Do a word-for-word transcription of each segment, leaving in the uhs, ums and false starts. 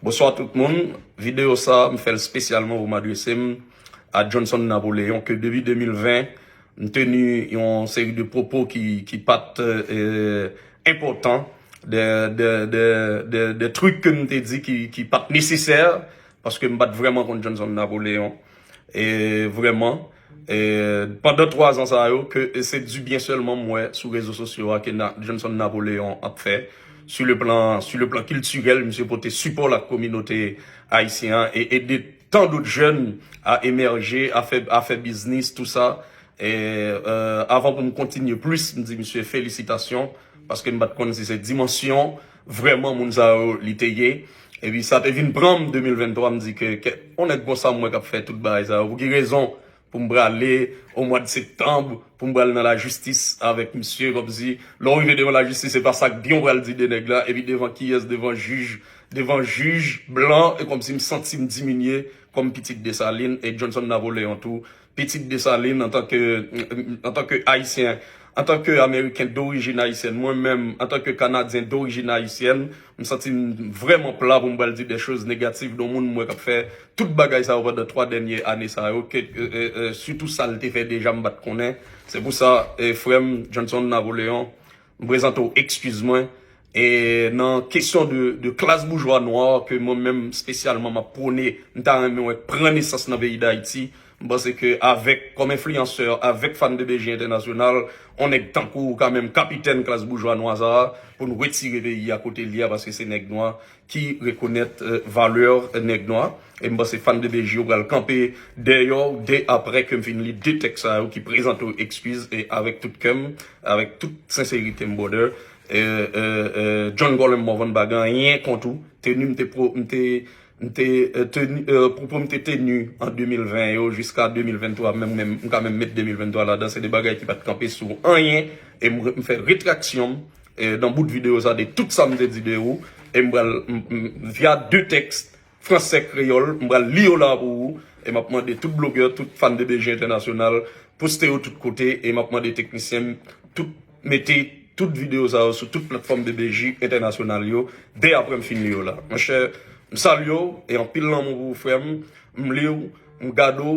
Bonswa tout moun. Videyo sa a, m fè l espesyalman pou m adrese m a Johnson Napoléon, ke depi de mil ven, m teni yon seri de pwopo ki, ki pa t, euh, enpòtan, de, de, de, de, de trik ke m te di ki, ki pa t nesesè, paske m pa t vrèman konn Johnson Napoléon. E vrèman, e pandan twa zan sa yo, ke se di byen sèlman m wè sou rezo sosyo a ke na, Johnson Napoléon ap fè. Sur le plan, sur le plan kiltirèl, misye pote sipò la kominote ayisyen an e ede tan dòt jèn a emèje, a fè, a fè biznis, tou sa. E, euh, avan pou m kontinye plis, m di misye felisitasyon, paske m pa t konn si se dimansyon vrèman moun sa yo li te ye. Epi sa te vin pran m de mil venntwa, m di ke, ke yon nèg konsa m wè k ap fè tout bagay sa yo. Pou ki rezon pou m prale o mwa de septanm, pou m pral nan lajistis avèk misye, kòmsi lè w rive devan lajistis, se pa sa k byen w pral di de nèg la, epi devan kiyès, devan jij, devan jij blan, e kòmsi m santi m diminye kòm pitit Desalin, e Johnson Napoléon tou, pitit Desalin antanke, antanke Ayisyen, antanke Ameriken dorijin ayisyèn, mwen menm, antanke Kanadyen dorijin ayisyèn, m santi m vrèman pla pou m pral di de choz negatif de yon moun m wè k ap fè tout bagay sa yo pandan twa dènye ane sa yo, ke, e, e, e, sitou sa l te fè deja m pa t konnen. Se pou sa, e, frè m Johnson Napoléon, m prezante w ekskiz mwen. E nan kesyon de, de klas boujwa nwa ke mwen menm espesyalman m ap pwone, m ta renmen wè k pran nesans nan peyi Dayiti, m panse ke avèk, kòm enfliyansè, avèk Fan de B J Entènasyonal, yon nèg tankou ou ka menm kapitèn klas boujwa nwa sa a, pou n retire peyi a kote l ye a, paske se nèg nwa ki rekonèt, euh, valè nèg nwa. E m panse Fan de B J yo pral kanpe dèyè w dè aprè ke m fin li de tèks sa yo ki prezante w ekskiz, e avèk tout kè m, avèk tout senserite m, brother. E, e, e, John Colin Morvan pa gen anyen kont ou. Teni m te pro-, m te, m te, e, teni, e, pwopo m te teni an de mil ven yo jiska de mil venntwa, menm, menm, m ka menm met de mil venntwa ladan, se de bagay ki pa t kanpe sou anyen. E m, m fè retraksyon m, e, nan bout videyo sa de tout sa m te di de ou. E m pral, m, m, via de tèks, fransè, kreyòl, m pral li yo la pou ou, e m ap mande tout blogè, tout fan de B J entènasyonal, poste yo tout kote, e m ap mande teknisyen m, tout, mete tout videyo sa yo sou tout platfòm B B J entènasyonal yo, dè aprè m fin li yo la. Monchè, m salye w, e anpil lanmou pou ou, frè m, m li w, m gade w,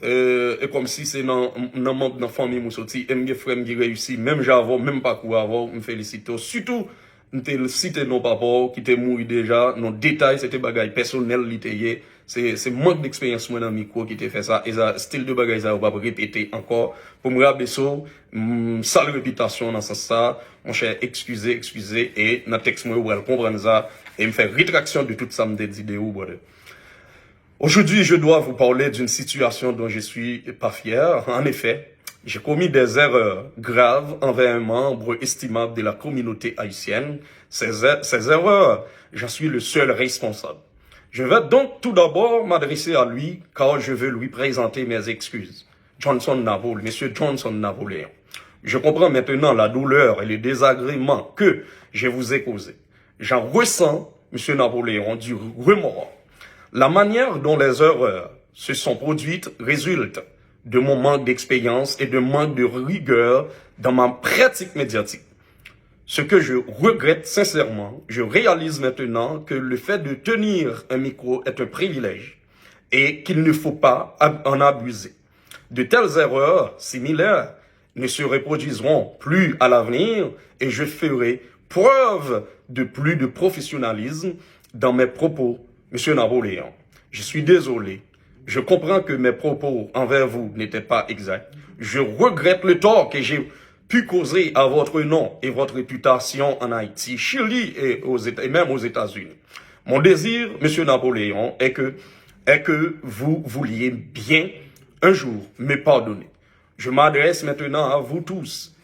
e, e kòmsi se nan, nan manm nan fanmi m ou soti, e m gen frè m ki reyisi, menm jan avè w, menm pakou avè w, m felisite w. Sitou, m te site non papa w ki te mouri deja, non detay, se te bagay pèsonèl li te ye. Se, se mank deksperyans mwen nan mikwo ki te fè sa. E sa, stil de bagay sa yo p ap repete ankò. Pou m rabese w, m sal repitasyon w nan sans sa. Monchè, ekskize, ekskize. E nan tèks mwen, ou pral konprann sa. E m fè retraksyon de tout sa m te di de ou, brother. Aujourd'hui, je dois vous parler d'une situation dont je suis pas fier. En effet, j'ai commis des erreurs graves envers un membre estimable de la communauté haïtienne. Ces, er-, ces erreurs, j'en suis le seul responsable. Je vais donc tout d'abord m'adresser à lui, car je veux lui présenter mes excuses. Johnson Napole, Monsieur Johnson Napoléon. Je comprends maintenant la douleur et le désagrément que je vous ai causé. J'en ressens, Monsieur Napoléon, du remords. La manière dont les erreurs se sont produites résulte de mon manque d'expérience et de manque de rigueur dans ma pratique médiatique. Ce que je regrette sincèrement, je réalise maintenant que le fait de tenir un micro est un privilège et qu'il ne faut pas ab-, en abuser. De telles erreurs similaires ne se reproduiront plus à l'avenir et je ferai preuve de plus de professionnalisme dans mes propos, Monsieur Napoléon. Je suis désolé. Je comprends que mes propos envers vous n'étaient pas exacts. Je regrette le tort que j'ai pu causer à votre nom et votre réputation en Haïti, Chili et aux Éta-, et même aux États-Unis. Mon désir, Monsieur Napoléon, est que, est que vous vouliez bien un jour me pardonner. Je m'adresse maintenant à vous tous.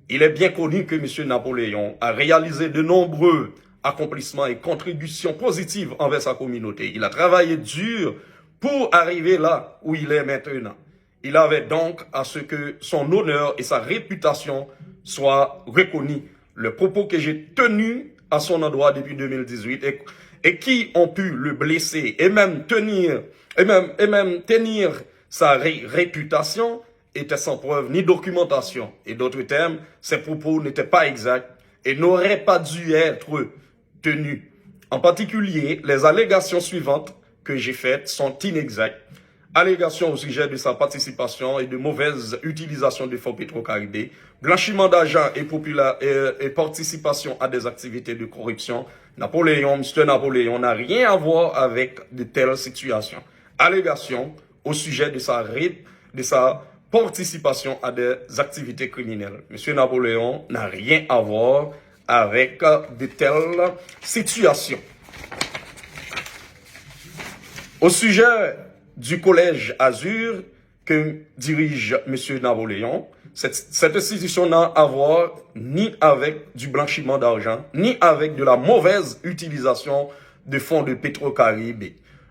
Il est bien connu que Monsieur Napoléon a réalisé de nombreux accomplissements et contributions positives envers sa communauté. Il a travaillé dur pour arriver là où il est maintenant. Il avait donc à ce que son honneur et sa réputation soient reconnus. Les propos que j'ai tenus à son endroit depuis deux mille dix-huit et, et qui ont pu le blesser et même tenir, et même, et même tenir sa ré-, réputation étaient sans preuve ni documentation. Et d'autres termes, ces propos n'étaient pas exacts et n'auraient pas dû être tenus. En particulier, les allégations suivantes que j'ai faites sont inexactes. Allégations au sujet de sa participation et de mauvaise utilisation de fonds Petro-Caribe, blanchiment d'argent et, popula- et, et participation à des activités de corruption. Napoléon, Mister Napoléon n'a rien à voir avec de telles situations. Allégations au sujet de sa, ré- de sa participation à des activités criminelles. Monsieur Napoléon n'a rien à voir avec de telles situations. Au sujet du collège Azur que dirige Monsieur Napoléon, cette, cette institution n'a à voir ni avec du blanchiment d'argent, ni avec de la mauvaise utilisation de fonds de Petro-Caribe.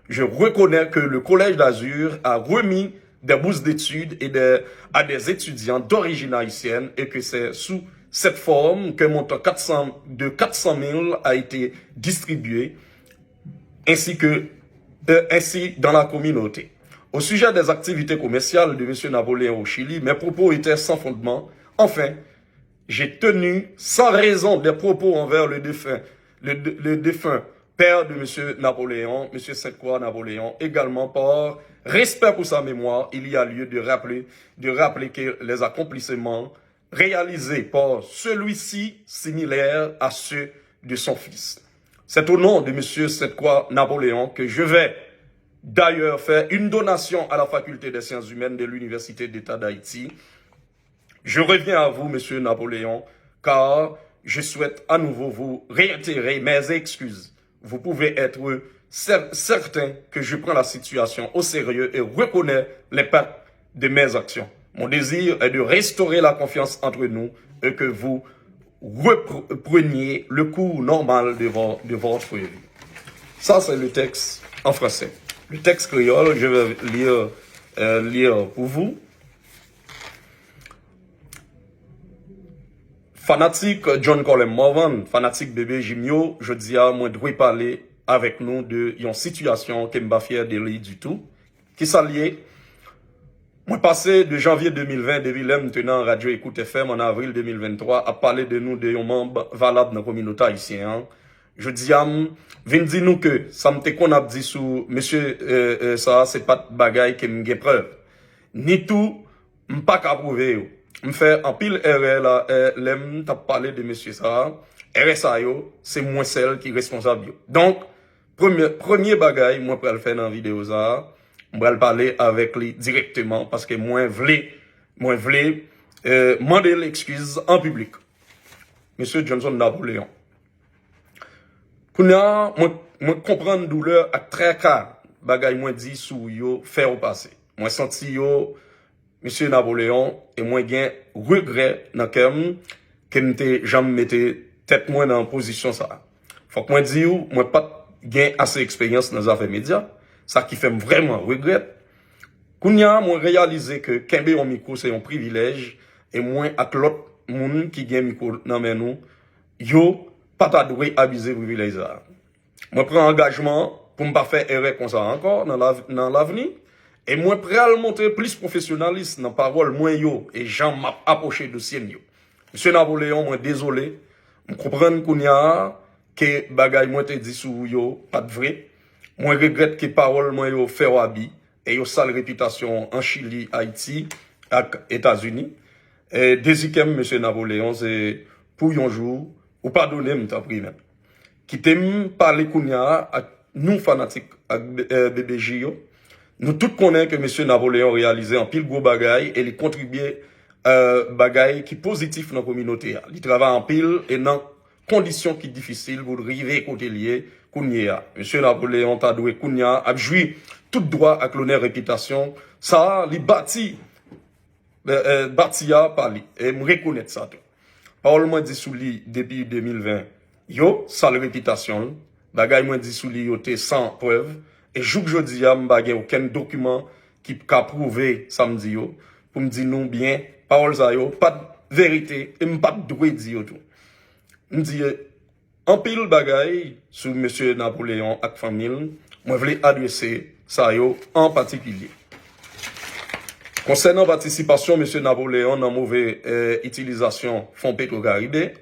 Je reconnais que le Collège d'Azur a remis des bourses d'études et des, à des étudiants d'origine haïtienne et que c'est sous cette forme qu'un montant quatre cents, de quatre cent mille a été distribué ainsi que euh, ainsi dans la communauté. Au sujet des activités commerciales de Monsieur Napoléon au Chili, mes propos étaient sans fondement. Enfin, j'ai tenu sans raison des propos envers le défunt, le, le défunt père de Monsieur Napoléon, Monsieur Sainte-Croix Napoléon, également par respect pour sa mémoire, il y a lieu de rappeler, de rappeler que les accomplissements réalisés par celui-ci similaires à ceux de son fils. C'est au nom de Monsieur Sainte-Croix Napoléon que je vais d'ailleurs faire une donation à la Faculté des Sciences Humaines de l'Université d'État d'Haïti. Je reviens à vous, Monsieur Napoléon, car je souhaite à nouveau vous réitérer mes excuses. Vous pouvez être cer- certain que je prends la situation au sérieux et reconnais l'impact de mes actions. Mon désir est de restaurer la confiance entre nous et que vous repreniez le cours normal de, vo- de votre vie. Ça, c'est le texte en français. Le texte créole, je vais lire, euh, lire pour vous. Fanatik John Colem Morvan, fanatik Bebe Jim yo, jodi a mwen dwe pale avèk nou de yon sitiyasyon ke m pa fyè de li ditou. Kisa l ye? Mwen pase de janvye de mil ven, depi lè m te nan Radyo Ecoute F M an avril de mil venntwa, ap pale de nou de yon manm valab nan kominote ayisyen an. Jodi a, m vin di nou ke sa m te konn ap di sou mesye, e, e, sa a, se pa t bagay ke m gen prèv. Ni tou, m pa ka pwouve yo. M fè anpil erè la, e, lè m t ap pale de mesye sa a. Erè sa yo, se mwen sèl ki responsab yo. Donk, premye, premye bagay mwen pral fè nan videyo sa a, m pral pale avèk li dirèkteman paske mwen vle, mwen vle, e, mande l ekskiz an piblik. Mesye Johnson Napoléon. Kounye a, mwen, mwen konprann doulè ak traka bagay mwen di sou ou yo fè w pase. Mwen santi yo, Mesye Napoléon, e mwen gen regrè nan kè m ke m te janm mete tèt mwen nan pozisyon sa a. Fòk mwen di w, mwen pa t gen ase eksperyans nan zafè medya, sa ki fè m vrèman regrèt. Kounye a, mwen reyalize ke kenbe yon mikwo se yon privilèj, e mwen ak lòt moun ki gen mikwo nan men nou, yo pa ta dwe abize privilèj sa a. Mwen pran angajman pou m pa fè erè konsa ankò nan lav- nan lavni, e mwen pral montre plis pwofesyonalis nan pawòl mwen yo e jan m ap apwoche dosye m yo. Mesye Napoléon, mwen dezole, m konprann kounye a ke bagay mwen te di sou ou yo pa t vre. Mwen regrèt ke pawòl mwen yo fè w abi e yo sal repitasyon w an Chili, Ayiti ak Etazini. E dezi kè m, Mesye Napoléon, se pou yon jou ou padone m, tanpri, men. Kite m pale kounye a ak nou fanatik ak, e, B B J yo. Nou tout konnen ke Mesye Napoléon reyalize anpil gwo bagay e li kontribye, e, bagay ki pozitif nan kominote a. Li travay anpil e nan kondisyon ki difisil pou l rive kote l ye kounye a. Mesye Napoléon ta dwe kounye a ap jwi tout dwa ak lonè repitasyon sa a li bati, e, e, bati a pa li. E m rekonèt sa tou. Pawòl mwen di sou li depi de mil ven yo sal repitasyon l. Bagay mwen di sou li yo te san prèv. E jouk jodi a, m pa gen okenn dokiman ki ka pwouve sa m di yo. Pou m di nou byen, pawòl sa yo pa t verite e m pa t dwe di yo tou. M di anpil bagay sou Mesye Napoléon ak fanmi l. Mwen vle adrese sa yo an patikilye. Konsènan patisipasyon Mesye Napoléon nan move, e, itilizasyon fon Petro Caribe,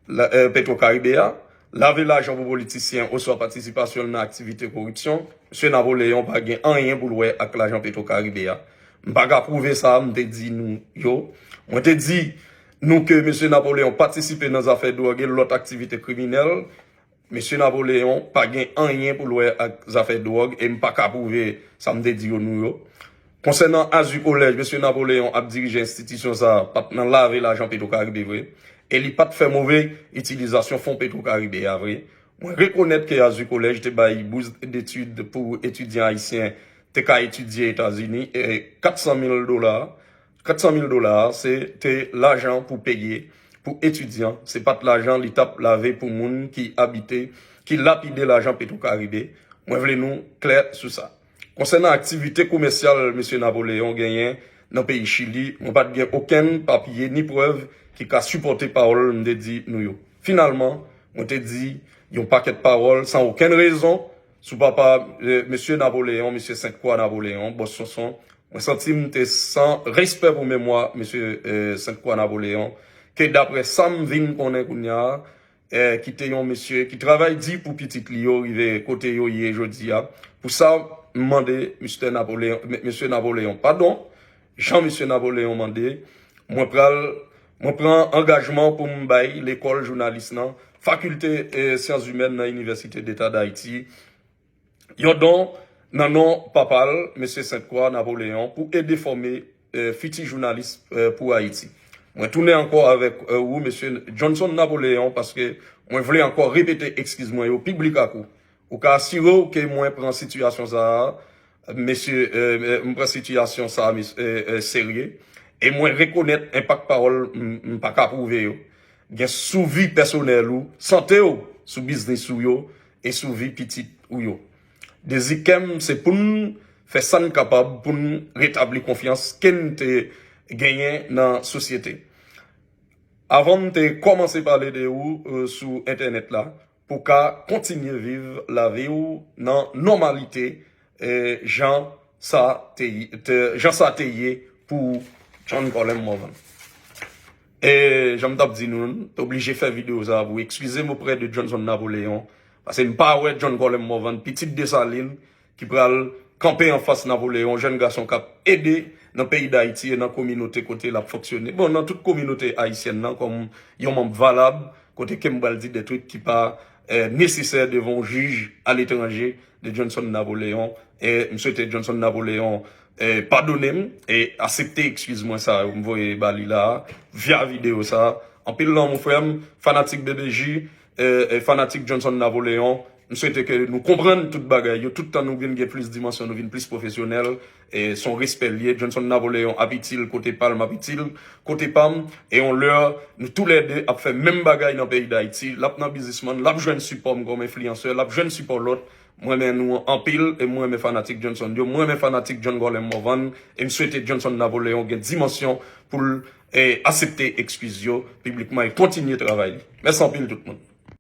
la, e, Petro Caribe a, lave lajan pou politisyen oswa patisipasyon l nan aktivite koripsyon, Mesye Napoleon pa gen anyen pou l wè ak lajan Petro Caribe a. M pa ka pwouve sa m te di nou yo. Mwen te di nou ke Mesye Napoleon patisipe nan zafè dwòg e lòt aktivite kriminèl. Mesye Napoleon pa gen anyen pou l wè ak zafè dwòg e m pa ka pwouve sa m te di yo nou yo. Konsènan Azu Kolèj, Mesye Napoleon ap dirije enstitisyon sa a pa t nan lave lajan Petro Caribe vre, e li pa t fè move itilizasyon fon Petro Caribe a vre. Mwen rekonèt ke Azu Kolèj te bay bous detid pou etidyan ayisyen te ka etidye Etazini, e kat san mil dola, kat san mil dola a, se te lajan pou peye pou etidyan, se pa t lajan li t ap lave pou moun ki abite, ki lapide lajan Petro Caribe. Mwen vle nou klè sou sa. Konsènan aktivite komèsyal Mesye Napoleon genyen nan peyi Chili, mwen pa t gen okenn papye ni prèv ki ka sipòte pawòl m te di nou yo. Finalman, mwen te di yon pakèt pawòl san okenn rezon sou papa, eh, Mesye Napoleon, Mesye Sent Kwa Napoleon, Bòs Sonson. Mwen santi m te san respè pou memwa Mesye, eh, Sent Kwa Napoleon, ke daprè sa m vin konnen kounye a, eh, ki te yon mesye ki travay di pou pitit li yo rive kote yo ye jodi a. Pou sa, m mande Mistè Napoleon, M-, Mesye Napoleon padon, jan Mesye Napoleon mande, mwen pral, mwen pran angajman pou m bay lekòl jounalis nan, Fakilte, eh, Syans Imèn nan Inivèsite Deta Dayiti, yon don nan non papa l, Mesye Sent Kwa Napoleon, pou ede fòme, eh, fiti jounalis, eh, pou Ayiti. Mwen tounen ankò avèk, eh, ou, Mesye Johnson Napoleon, paske mwen vle ankò repete ekskiz mwen yo piblik ak ou. Ou ka asire w ke mwen pran sitiyasyon sa a, mesye, eh, eh, m pran sitiyasyon sa a, mes-, eh, eh, serye. E mwen rekonèt enpak pawòl m, m pa ka pwouve yo gen sou vi pèsonèl ou, sante w, sou biznis ou yo, e sou vi pitit ou yo. Dezi kè m se pou n fè sa n kapab pou n retabli konfyans ke n te genyen nan sosyete. Avan m te kòmanse pale de ou, eh, sou entènèt la, pou w ka kontinye viv lavi w nan nòmalite, eh, jan sa te, te, jan sa te ye pou John Colem Morvan. E jan m t ap di nou, m te oblije fè videyo sa a pou ekskize m oprè de Johnson Napoleon, paske m pa wè John Colem Morvan, pitit Desalin, ki pral kanpe anfas Napoleon, jèn gason k ap ede nan peyi Dayiti e nan kominote kote l ap fonksyone. Bon, nan tout kominote ayisyèn nan, kòm yon manm valab, kote ke m pral di de twit ki pa, eh, nesesè devan yon jij aletranje de Johnson Napoleon. E m swete Johnson Napoleon, eh, padone m e aksepte ekskiz mwen sa yo m voye ba li la a, via videyo sa a. Anpil lanmou, frè m, fanatik B B J, eh, eh, fanatik Johnson Napoleon. M swete ke nou konprann tout bagay yo, tout tan nou vin gen plis dimansyon, nou vin plis pwofesyonèl. E se yon respè l ye. Johnson Napoleon ap itil kote pa l, m ap itil kote pa m. E yon lè, nou toulède ap fè menm bagay nan peyi Dayiti. L ap nan biznisman, l ap jwenn sipò m kòm enfliyansè, l ap jwenn sipò lòt. Mwen renmen nou anpil e mwen renmen fanatik Johnson yo. Mwen renmen fanatik John Colem Morvan. E m swete Johnson Napoleon gen dimansyon pou l, eh, aksepte ekskiz yo piblikman e kontinye travay li. Mèsi anpil tout moun.